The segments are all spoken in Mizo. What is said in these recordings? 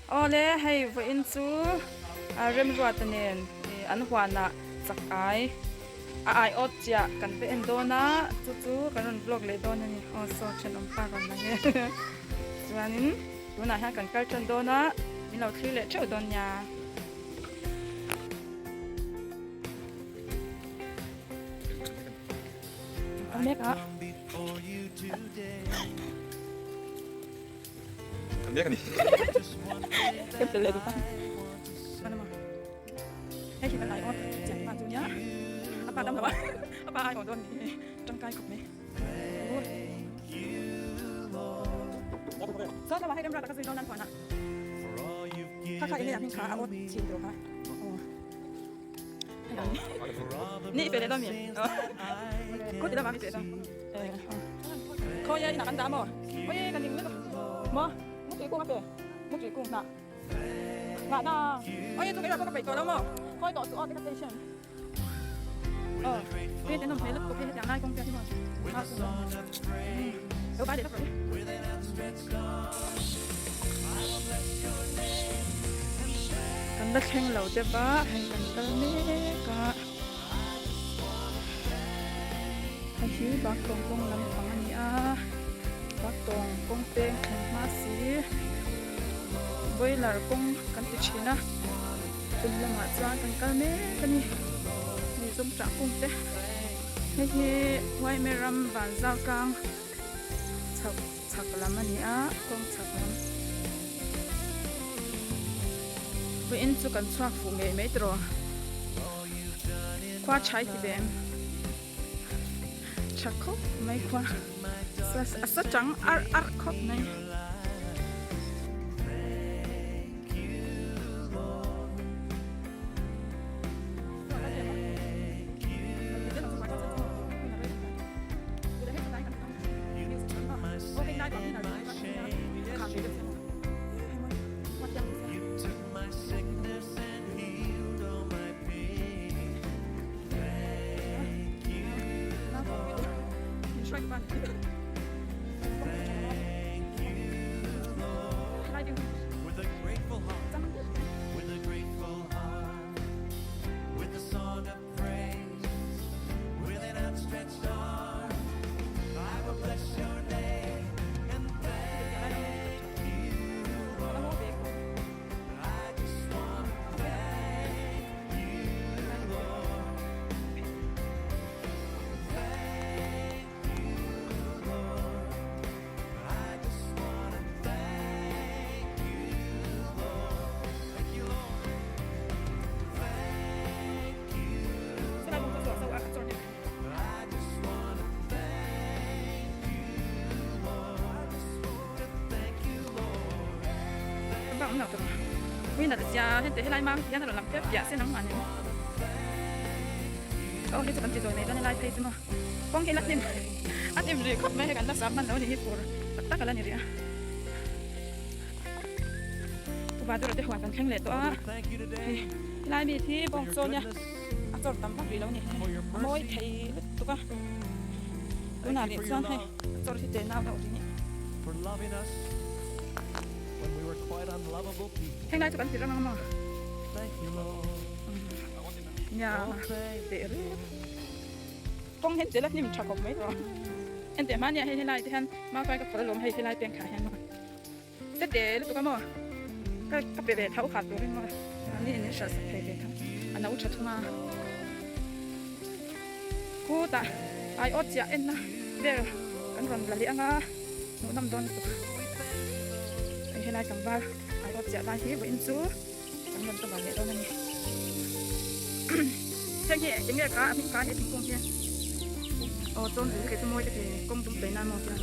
Awle hei vawiin chu Remruata nen an huanah chak ai a ai awt chiah kan pe en dawn a chu chu kan rawn vlog leh dawn a ni aw saw thenawm pa rawn lang e chuanin tunah hian kan kal tan dawn a min lo thlir leh theuh dawn nia. Kal mek a. Kal mek a ni. Kan tel leh duh ta. Hei hi kan ai awt chian pa chu nia. A pa dam lo a. A pa ai awt dawn ni. Tangkai khawp mai. Saw thla hei remra taka zui dawn an huan a. Kha kha enge a hming kha a awt chin tur kha. Ni pe leh dawn mi? Khaw ti lamah mi pe dawn. Khawi a inah kan dah maw? Oi kan ding lutuk maw? Mutui kung a pe mutui kung hnah hnah na oi chu keimah pawh ka peih tawh lo maw? Khawi tawh chu aw te ka patient aw hei te nawm hmel lutuk hi hetiang lai kawng te hi maw lo bai leh lawk rawh le. Kan la thleng lo deuh a hei kan kal mek a hei hi baktawng kawng lampang a ni a baktawng kawng peng thleng hma si boiler kawng kan ti thin a tum lamah chuan kan kal mek a ni hei zum tah kung te hei hi Uaime ram vanzau tlang chhak. Chhak lam a ni a, kawng chhak lam. Vawiin chu kan chhuak fuh ngei mai tiraw. Khua chhai ti ve em? Tha khawp mai khua. A sa chang arh arh khawp mai. Helai mang hian a rawn lang piap piah se nangmah nen aw hei chu kan ti zawi mai dawn a lai phei chu maw kawng hi la hnim a hnim rih khawp mai hei kan la sap hman lo a ni hi fur tak tak a la ni rih a. Upa te huan kan thleng leh tawh a hei helai mi hi bawng chaw nia a chawr tam vak rih lo a ni a mawi thei lutuk a tunah rih chuan hei a chawr hi te nau deuh rih a ni heng lai chu kan ti rang ang maw nia teh rep kawng hian chela hnim tha khawp mai tawh enteh hmania hei helai te hian mau kai ka phawrh alawm hei helai peng khah hian maw. Ka te lutuk a maw? Ka ka pe ve tho kha turin maw? Mahni in hrilh sak thei ve tho. A no tha thung a. Khutah ai awt chiah enna vel kan rawn la leh anga hmuhnawm dawn lutuk. Hei helai tlangval ai awt chiah lai hi vawiin chu kan rawn cover leh dawn a ni. Heng hi eng nge kha a hming kha he thingkung hi aw chuan zui kei chu mawi ka ti kawng dum tlei nan maw chuan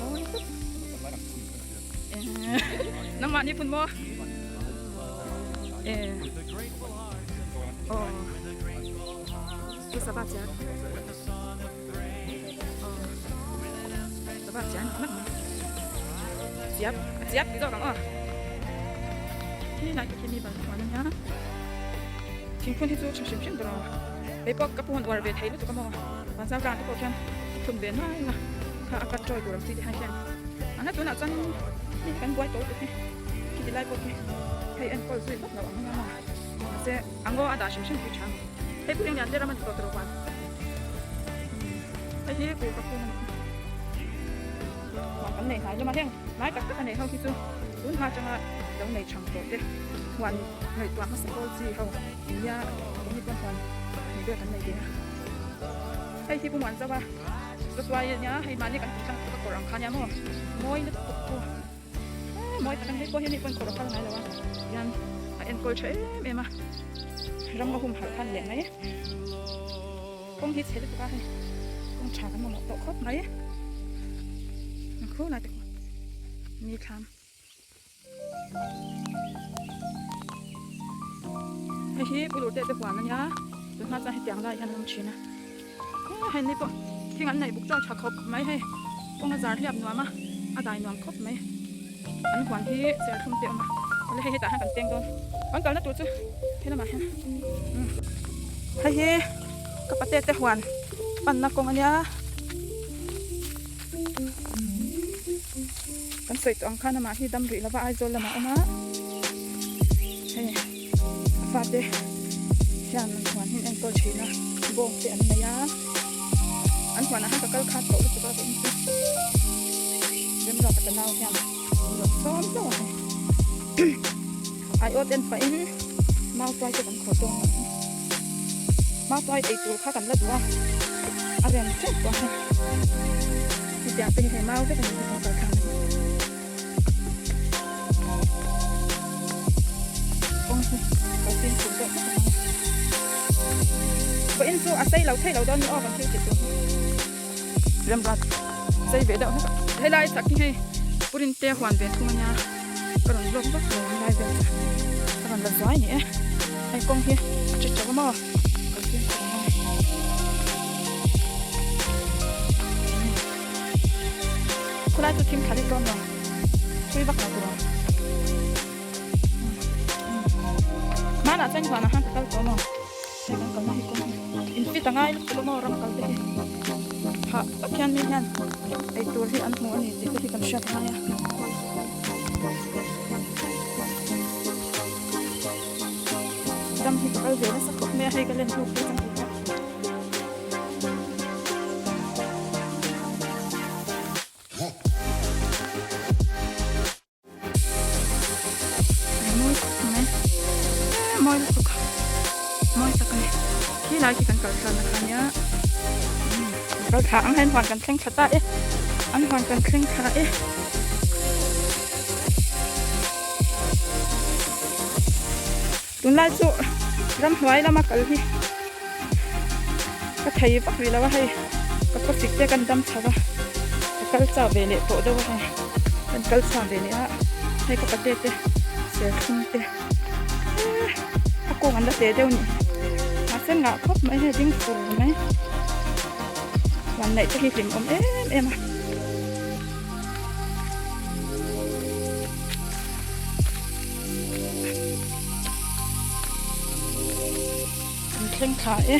mawi khawp. Nangmah ni phun maw? Eh. Oh. Tu sava chia. Oh. Sava chia nak mai. Chiap, chiap ti zawk ang aw. Khi lai khi mi ban chuan ania. Thingphun hi chu tha hrim hrim tur aw. Kei pawh ka phun uar ve thei lutuk a maw. Vanzau tlang te pawh khian phun ve nuai a. Kha a cut tawi tur ang chi te hian. Ana tunah chuan mi kan buai tawh lutuk hi. Ti lai pawh khi hei enkawl zui vak lo ang nia maw mahse a ngaw a dah hrim hrim khi tha ang hei pawh hian lian te ram a ni tawh tawh huan hei hi kuhva kung a ni huan kan nei hnai hlawm a heng hnai tak tak a nei ho hi chu tun hma atanga lo nei thang tawh te huan ngaihtuah hmasa pawl chi ho nia keini pawn huan hnih vel kan nei ve a hei hi pumuan zauh a chatuai ania hei mahni kan tih tlang ka kawr ang kha nia maw mawi lutuk pawh. Mawi tak a ni hei pawh hian hei pawn khawrh a phal ngai lo a hian a enkawl tha em em a ram a humhalh khan leh mai kawng hi chhe lutuk a hei kawng tha kan mamawh tawh khawp mai ang khu lai te khaw ni thlam hei hi pu lurte te huan a nia tunhma chuan hetiang lai hian an awm thin a hei ni pawh thing an neih buk tawk tha khawp mai hei kawng a zar hliap nuam a a dai nuam khawp mai an huan hi serthlum te a awm a awle hei hetah hian kan peng dawn kan kalna tur chu he lamah hian umm hei hi ka pate te huan panna kawng a nia kan sawi tawh ang khan amah hi dam rih lova Aizawl lamah a awm a hei a fate hian an huan hi an enkawl thin a bawng te an nei a an huanah hian ka kal khat tawh lutuk a ka in chu remruata ka nau hian min rawn sawm hlauh a hei aiawt en pahin mau tuai te kan khawh dawn ang mau tuai ei tur kha kan la duh a a rem teuh tawh a hei hetiang te hi hei mau vek a ni hi kan kal thlak na hi. Kawng chu ka fimkhur deuh hlek ang a. Pawhin chu a sei lo thei lo dawn ni aw kan thil tih tur hi. Remruat sei ve deuh hlek a. Helai chak hi hei Purin te huan ve thung ania ka rawn vlog vak lo ang lai vel kha ka rawn la zuai ni e. Hei kawng hi a ṭha ṭeuh a maw ka fimkhur ang a. Khulai chu thim thla leh dawn lo. Thui vak lo tur awm. Hmanah chuan huanah khan ka kal tawh maw? Hei kan kalna hi kawng hi in fit a ngai lutuk a maw ram kal te hi. Hah tak hian mi hian eitur hi an hmu a ni tih te hi kan hriat ngai a. Ram hi ka kal ve nasa khawp mai a hei ka len hnu phei chuan keipawh. Mawi khawp mai mawi lutuk mawi tak a ni khi lai khi kan kal thla na kha nia kal thla ang hian huan kan thleng thla ta e an huan kan thleng thla e. Tunlai chu ramhnuai lama kal hi ka thei vak rih lo a hei ka khawsik te kan dam chho a ka kal chau ve leh tawh deuh a hei kan kal chhuak ve leh a hei ka pate te serthlum te a kawng an la teh deuh a ni mahse ngah khawp mai hei ding fur mai vanneih te hi hlimawm em em a. An thleng thla e.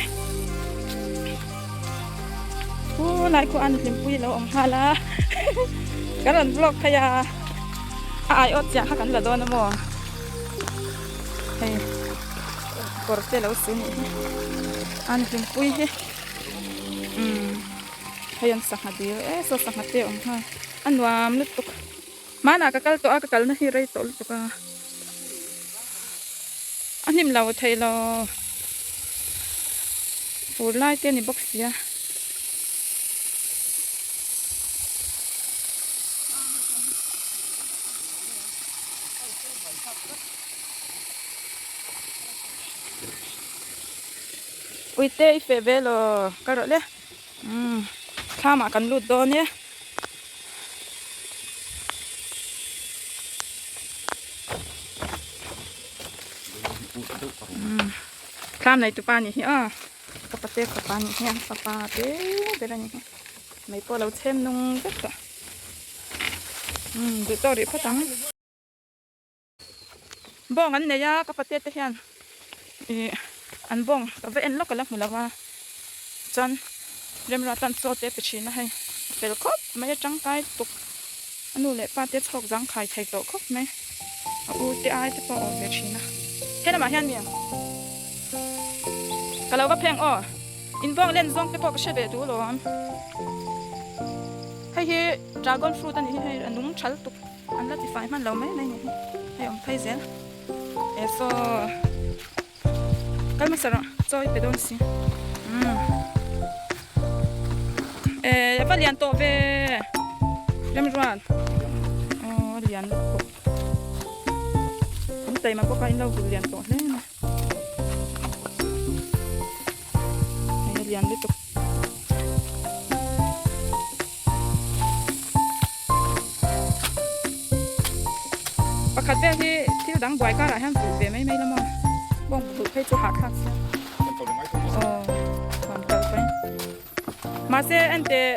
Pu lai khu an hlimpui lo awm nghal a. Kan rawn vlog phei a. A aiawt chiah kha kan la dawn a maw. Hei kawr te lo su nih hi. An hlimpui hi. Umm hei an sangha dil e saw sangha te awm nghal. A nuam lutuk. Hmanah ka kal tawh a, ka kalna hi rei tawh lutuk a. A hnim lo thei lo. Fur lai te a ni bawk sia. Uite i feh ve law ka rawh le. Umm thlamah kan lut dawn e. Umm thlam nei tupa anih hi aw ka pate fapa anih hi a fapa te ber anih hi mei pawh a lo chhem nung vek tawh umm duh tawk rih phawt ang. Bawng an nei a ka pate te hian ih an bawng ka va en lawk a la hmu lo a chuan remra tan chaw te a pe thin a hei a fel khawp mai a tangkai lutuk a nu leh pa te chhawk zangkhai thei tawh khawp mai. A u te ai te pawh a awh ve thin a. He lamah hian mi ka lo va pheng aw. In bawng len zawng te pawh ka hre ve duh alawm. Hei hi dragon fruit a nih hi hei a nung thal tuk an la tifai hman lo mai mai a nih hi. Hei awm phei zel. E saw kal hmasa rawh chaw i pe dawn si. Umm e a va lian tawh ve remruat aw a lian lutuk. An taima bawk a in lo vul lian tawh hle mai. Hei a lian lutuk. Pakhat vel hi thil dang buai karah hian vulh ve mai mai la maw? Bawng vulh phei chu hahthlak sia. Aw huan kal phei. Mahse enteh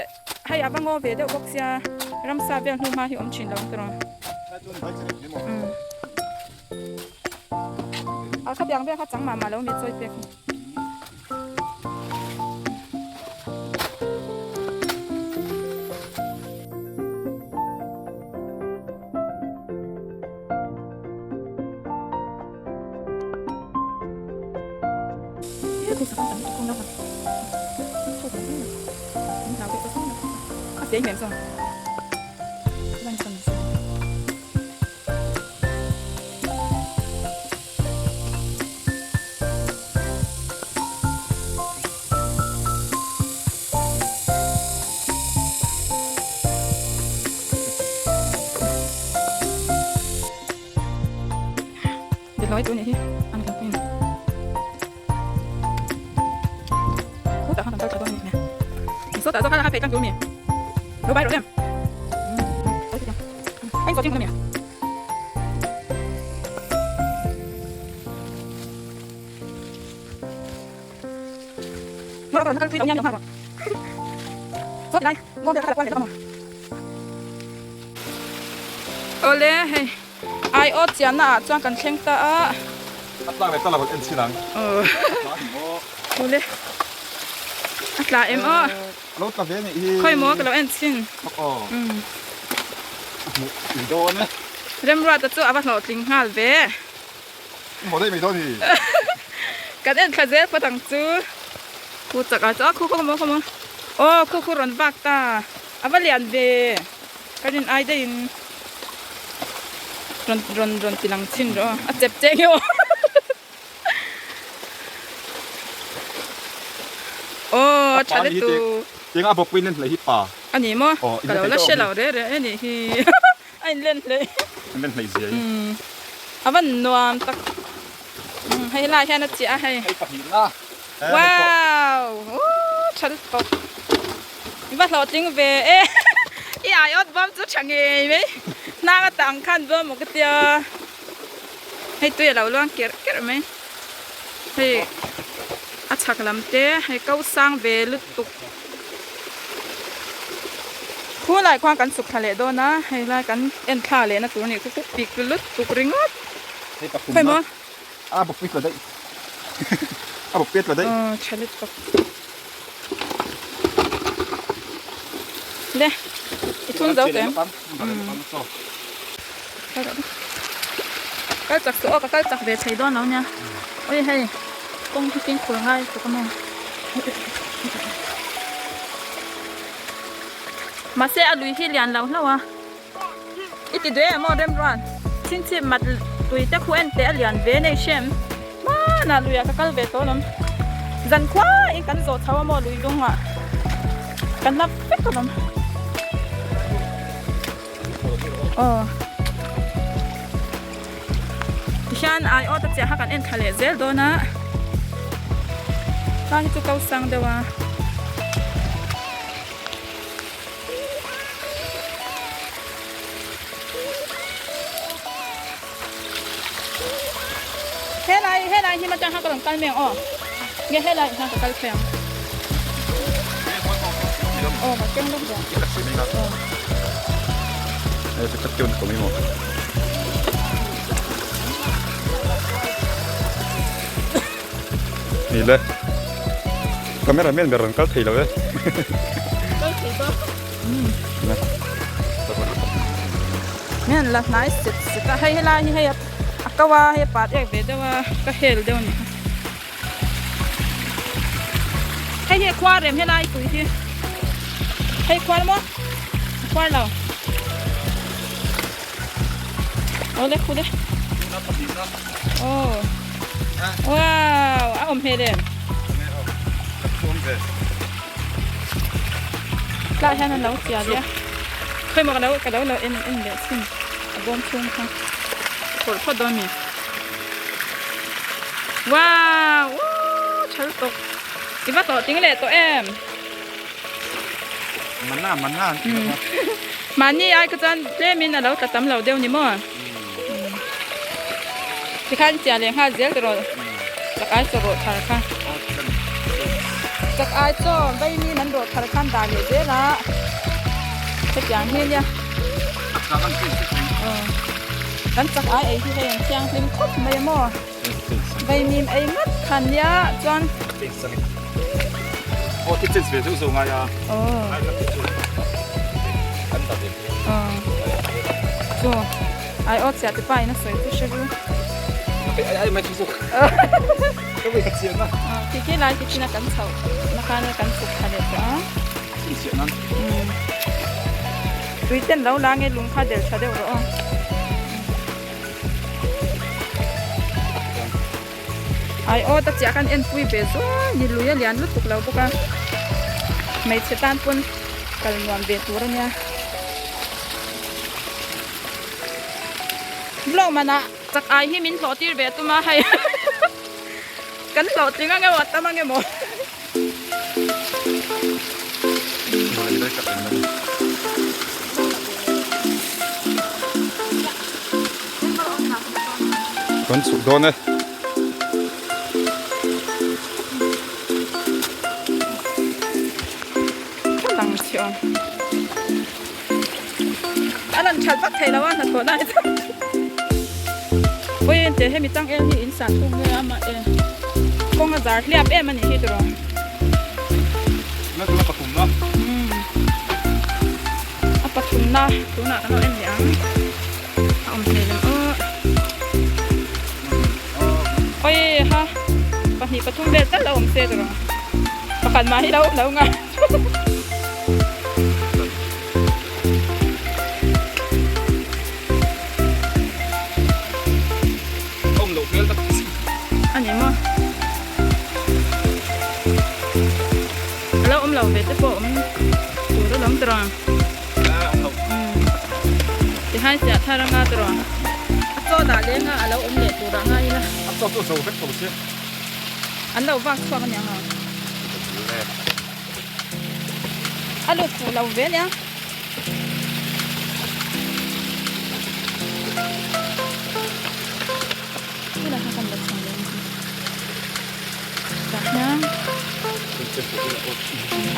hei a va ngaw ve deuh bawk sia ramsa vel hnu hma hi awm thin lo ang tiraw? Umm. A khatiang vel kha chang mah mah lo mi chawi pek hi. Bihlawi tur nih hi an kan pui a ni. Khutah khan kan kal tha dawn a nih hmel. Sawtah zawk khan a phei tlang tur a mi. Lo bai rawh lem. Anh có chim không nhỉ? Awle hei ai awt chianna ah chuan kan thleng ta a. A tla leh tla lo en chin ang. Awle a tla em aw. A lo tla ve anih hi. Khawi maw ka lo en chin. Aw. Hmuh i dawn e. Remruata chu a va hlawhtling nghal ve. Maw daih mai dawn hi. Kan en thla zel phawt ang chu. Khu chak ah chu a khu khaw maw khaw maw. Aw khu khu rawn vak ta. A va lian ve. Ka rin ai daih in rawn rawn rawn ti lang chhin rawh aw. A chep che nge aw. Aw a tha lutuk. Tiang a bawkpui nen hlei hi pa. A ni maw? Ka lo la hre lo re re e nih hi. A in len hlei. In len hlei zia hi. A van nuam tak. Hei helai hian a chiah a hei. Hei pahnih na. Wow! Ooh tha lutuk. I va hlawhtling ve e. I aiawt bawm chu tha ngei mai. Hnang a tang khan bawm maw ka tia. Hei tui a lo luang kerh kerh mai. Hei a chhak lam te hei ko sang ve lutuk. Khu lai khuan kan chhuk thla leh dawn a, hei lai kan en thla leh na tur a nih khu pik lutuk ringawt. Hei pathum na a bawk pit la daih a bawk pet la daih. Aw tha lutuk. Le i thun zo teh em? Kal chak suh aw ka kal chak ve thei dawn lo nia ui hei kawng hi fimkhur ngai tuk a maw mahse a lui hi lian lo hlauh a i ti duai em aw remruan chhinchhip mat tui te khu en teh a lian ve nei hrem hmanah luiah ka kal ve tawh alawm zan khuaiin kan zawh chho a maw lui lungah kan la vek alawm. Aw tihian ai awt a chiah kha kan en thla leh zel dawn a tlai hi chu ko sang deuh a. Helai helai hi atang khan ka rawn kal mai ang aw nge helai hian ka kal phei ang aw ka keng lawk dawn Ni le camera man ber rawn kal thei lo e kal thei bawk. Min han la hnai set set a hei helai hi hei a ko a hei a pat ek ve deuh a ka hel deuh a ni kha hei hi a khuar rem helai tui hi hei khuar maw a khuar lo awle khu le aw wow a awm hmel em tlai hian an lo chiah leh a khawimaw ka lo ka lo lo en en leh chhin a bawm chhung kha phawrh phawt dawn a ni wow uuh tha lutuk i va tawh ting leh tawh em mana mana an ti lova mahni ai kha chuan tlem in a lo tla tam lo deuh ni maw tikhan chiah leh nghal zel tawh rawh chak ai chaw rawh thar kha chak ai chaw vaimi an rawh thar khan dah leh zel a hetiang hi nia kan chak ai ei hi hei an thianghlim khawp mai a maw vaimim ei ngat khan nia chuan Chu ai aw chiah te pa in a sawi chu hre ru. Khi khi lai khi chin a kan chhoh na khan kan chhuk thla leh tawh a. Tui ten lo la nge lung kha del tha deuh rawh aw. Ai aw ta chiah khan en pui ve zuai ni lui a lian lutuk lo bawk a hmeichhe tan pawn kal nuam ve tur a nia vlog manah chak ai hi min hlawh tir ve tum a hei kan hlawh tling ang emaw tam ang emaw. Kan chhuk dawn e. Ka lang chhiah awm. A lan that vak thei lo a hnathawh lai chu. Ui ente hemi changel hi in sah thung nge a mah e kawng a zar hliap em a nih hi tiraw. Na tuna pathum na. A pathum na tunah kan lo en leh ang. A awm hmel em aw. Oi ha pahnih pathum vel tal a awm se tiraw. Pakhat mah hi lo awm lo ngai. Awm loh hmel tak si. A ni maw? A lo awm lo ve te pawh awm tur alawm tawh. A awm lo. Tihian chiah thar anga tawh. A chaw dah leng a a lo awm leh tur ah ngai ila. A chaw chu a zo vek tho sia. An lo vak chhuak aniang a. A lut fuh lo ve nia. Tunah khan kan la chhuah leh ang chu. Tah hian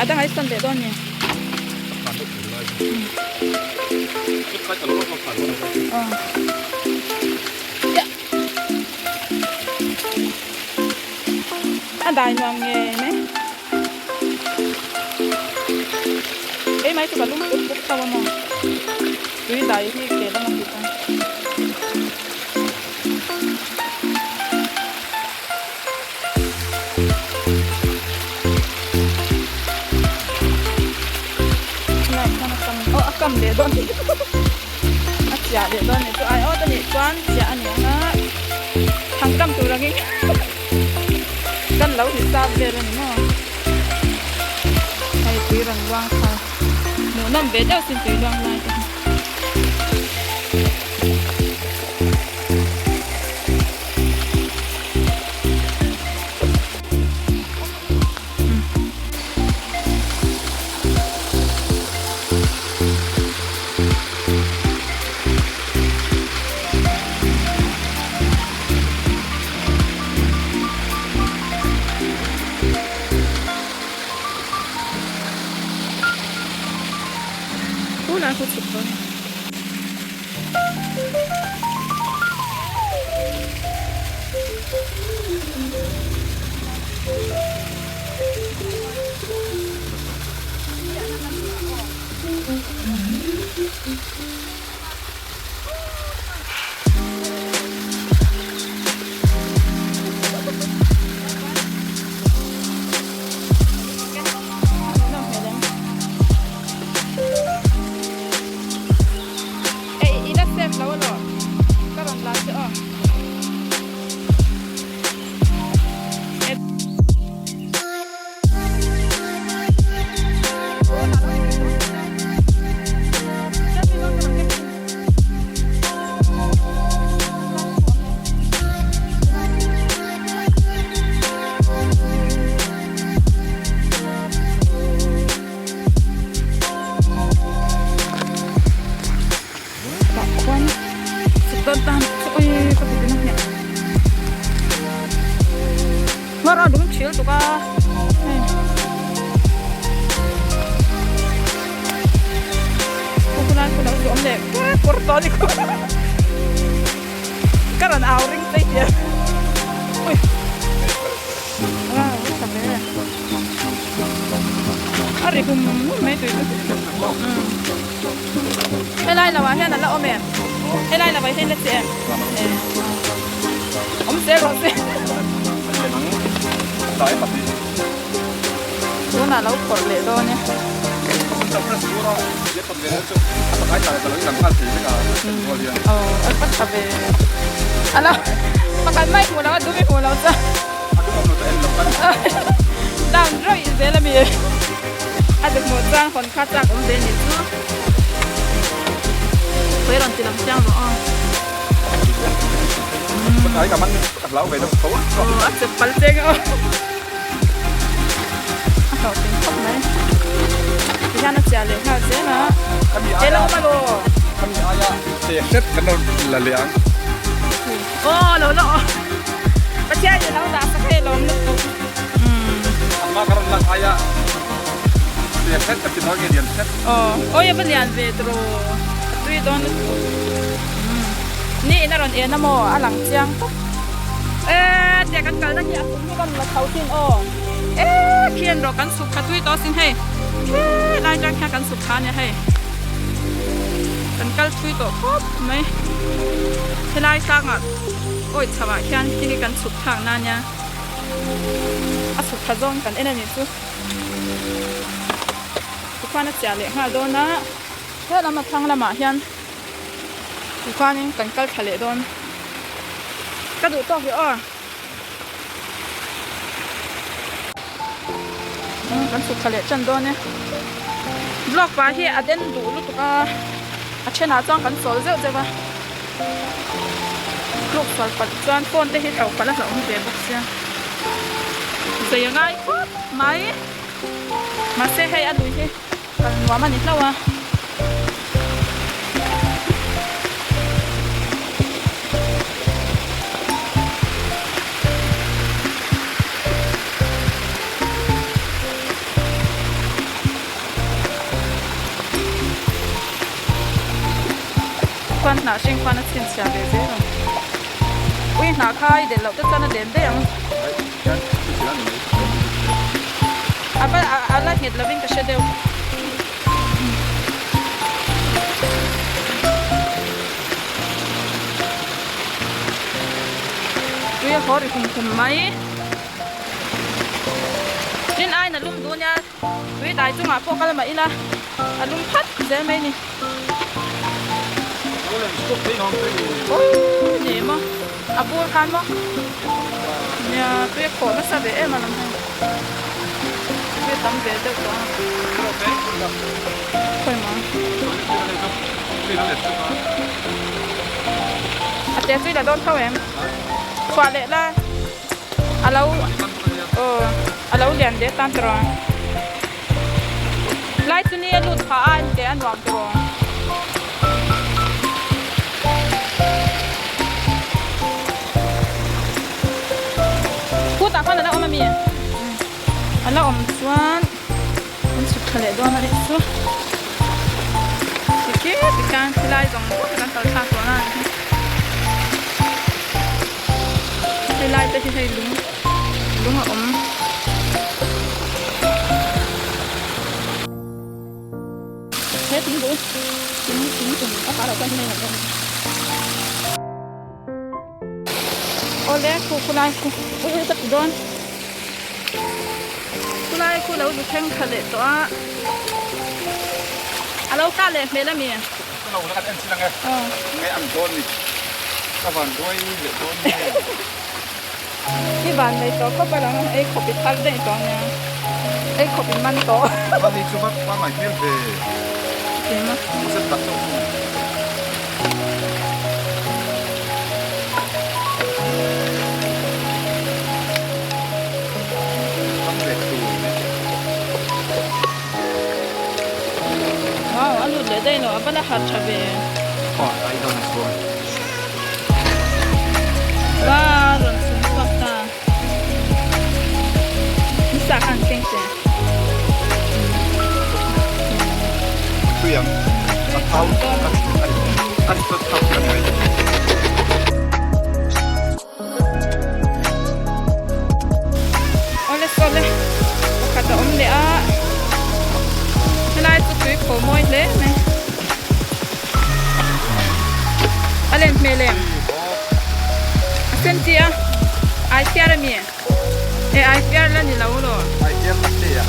a dang a i sawn leh dawn ni. A dai nuam ngei mai. Ei mai chu ka lum pup pup tho a maw tui dai hi ke lama tih chuan. Tunah chuan a kam aw a kam leh dawn a chiah leh dawn nih chu ai awt a nih chuan chiah a ni ang a thang kam tur angin. Kan lo hisap vel a ni maw? Hei tui rawn luang kha hmuhnawm ve deuh sin tui luang lai te hi. Tunah khu chhuk dawn. dawn ta ui ka ti na hne mar a lung thil tuk a hei khulai khu lo chu awm leh kur tawh a ni khu ka rawn au ring chei tia ui wow tha ve a ri hum hum mai tui chu helai lo ah hian a la awm em helai lo ah hian la che em awm zel rawh se tunah lo phawrh leh dawn e aw a tha ve a lo pakhat mai hmuh lo a dum i hmuh lo chuan down rawih zel a mi a duk hmuh chuan hawn kha chak awm ve nih chu khawi rawn ti lang chiang rawh aw aw a chep pal cheng aw a hlawhtling khawp mai tihian a chiah leh nghal zel a elo awm alo aw lo la aw Pathian in alo dah sak hei lawm lutuk aw awi a va lian ve tawh a tui dawn lutuk ni in a rawn en a maw a lang chiang khawp eee tiang kan kalna hi a kum hi rawn la chho thin aw eee khian rawh kan chhuk kha tui tawh sin hei helai tang hian kan chhuk kha ania hei kan kal thui tawh khawp mai helai tlangah awi chho ah khian khi hi kan chhuk thlak na ania a chhuk tha zawng kan en a nih chu tikhuan a chiah leh nghal dawn a helam a thlang lamah hian tikhuanin kan kal thla leh dawn ka duh tawk hi aw kan chhuk thla leh tan dawn e vlog pa hi a den duh lutuk a a thenah chuan kan chawl zeuh zeuh a tluk sual palh chuan phone te hi hlauh palh a hlauhawm ve bawk sia zei a ngai khawp mai mahse hei a lui hi kal nuam a ni hlauh a. Khuan hnah hring khuan a chhinchhiah ve zel ang. Ui hnah kha i delh loh te chuan a den daih ang. A va a la nghet lovin ka hre deuh. Tui a haw ri hum hum mai. Tin aiin a lum duh nia tui dai chungah pawh kal mah ila a lum phat zel mai ni. Aww ni maw a bur khan maw nia tui a khawh nasa ve em alawm hei tui a tam ve deuh tawh a khawi maw a te tui la dawn tho em chhuah leh la a lo aw a lo lian ve tan tawh a. Lai chu ni a lut phah a engte a nuam tawh. Kutah khan a la awm ami? A la awm chuan kan chhuk thla leh dawn a nih chu. Tikhi tikhan khilai zawng zawng kan kal thlak tawh na a nih hi. Helai te hi hei lung lung a awm. He thing duh thing thing tum a kar ah chuan hei a awm. Awle khu khulai khu ui ui ka ti dawn. Khulai khu lo zu thleng tha leh tawh a. A lo kah leh hmel a mi. Ka lo la kan en chin ang e. Nge an dawn ni. Ka van duai leh dawn nge. I van nei tawh khawp a lang a, ei khawp i thar daih tawh ania. Ei khawp i man tawh. Va hei chu va pangai hmel ve. Eng a. A sen tak chauh chu. Kam ve tur. Wow, a lut leh daih lo, a va la har tha ve. Aw, ai dawn a chuan. tui ang. A thau a ri chawt chauh a ni mai. Awle sawle pakhat a awm leh a helai chu tui phaw mawi hle mai a len hmel em a sen chi a ai phiar a mi e ai phiar la ni lo law ai phiar tak te a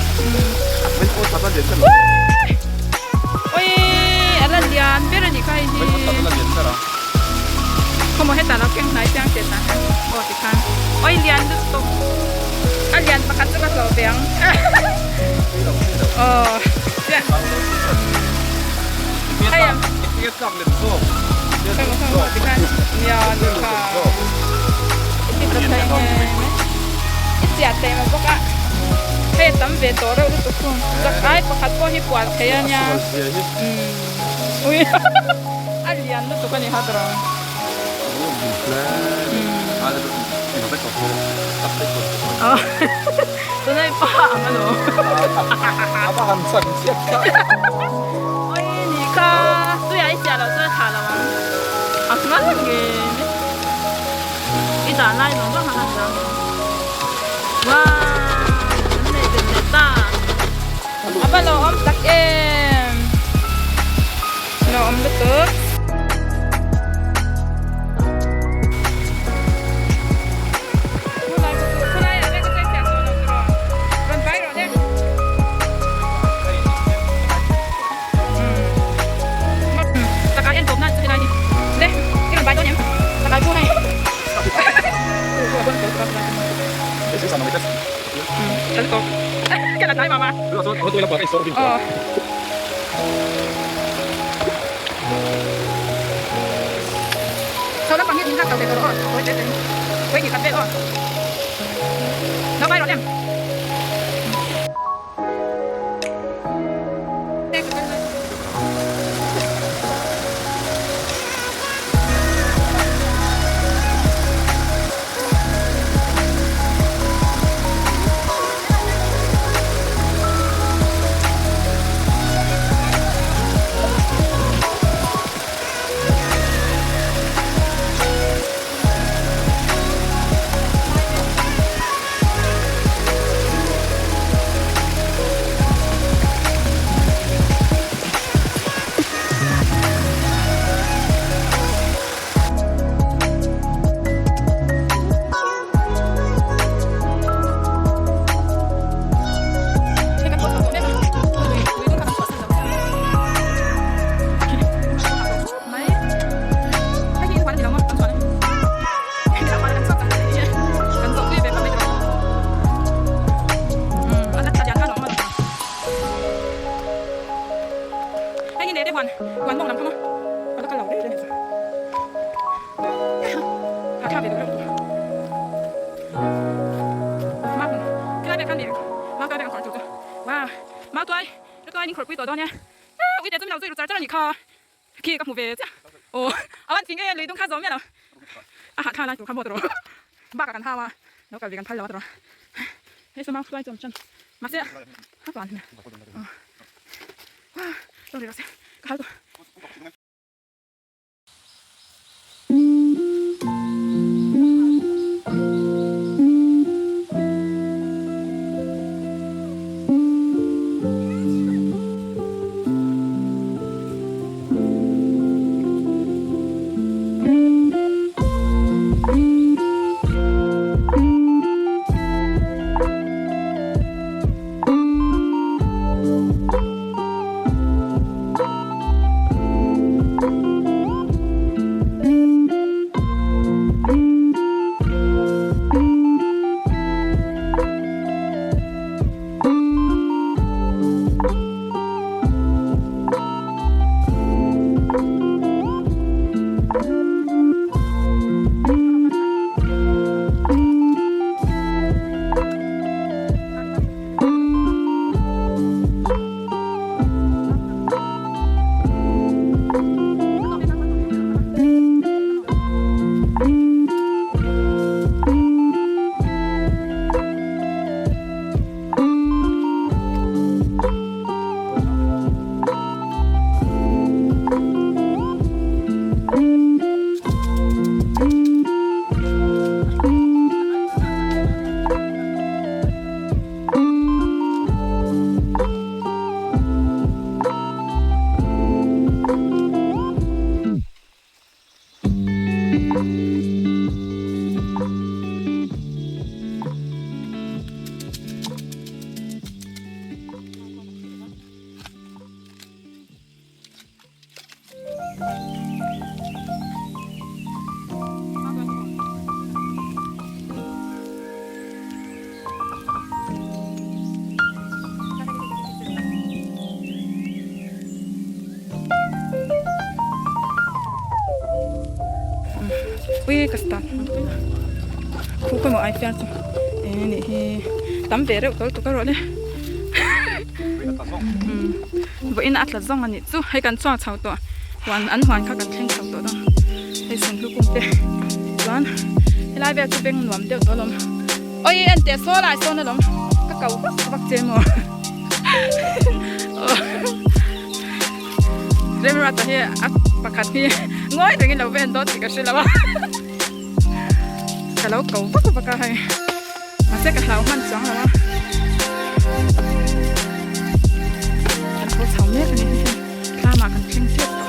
mai pawh that a lian ber oi a la lian ber a ni kha hei hi mai pawh that a la lian ber a. Khawmaw hetah lo keng hnai chiang teh tah hian aw tikhan oi lian lutuk a lian pakhat chu ka hlawh ve ang aw chiah hei ang khawmaw tikhan nia nikha i ti ta thei nge mai i chiah teh mai bawk a hei a tam ve tawh reuh lutuk thung chak ai pakhat pawh hi puan thei a nia ui. A lian lutuk a ni hat rawh. Tunai pa ang alo. Oi ni kha tui ai sia lo chuan a tha lo ang. A hma nge i dah lai vang vang han dah. Wow, an nei ve leh ta. A va lo awm tak em. Lo awm lutuk. Khi ka hmu ve chiah aw a van thing e lui dung kha zawm miah lo a hah thla lai tur kha maw tawh rawh bakah kan hau a lo kal ve kan phal lo a tawh rawh hei saw mau hruai chu awm tan mahse a van hmel aw lo ri rawh se ka hal tawh. Ui ka start khu ka maw ai fiar chu eng anih hi tam ve reuh tawlh tuk a rawh le vawiin a tla zawng anih chu hei kan chhuak chho tawh huan an huan kha kan thleng chho tawh dawn hei sunhlu kung te chuan helai vel chu beng nuam deuh tawh alawm awi en teh saw lai sawn alawm ka ko vak vak che maw Remruata hi a pakhat hi ngawi rengin lo ven dawn tih ka hre lo a ka lo ko vak vak a hei mahse ka hlau hman chuang lo a kan tho chho mek a ni hei thlamah kan thleng chiah.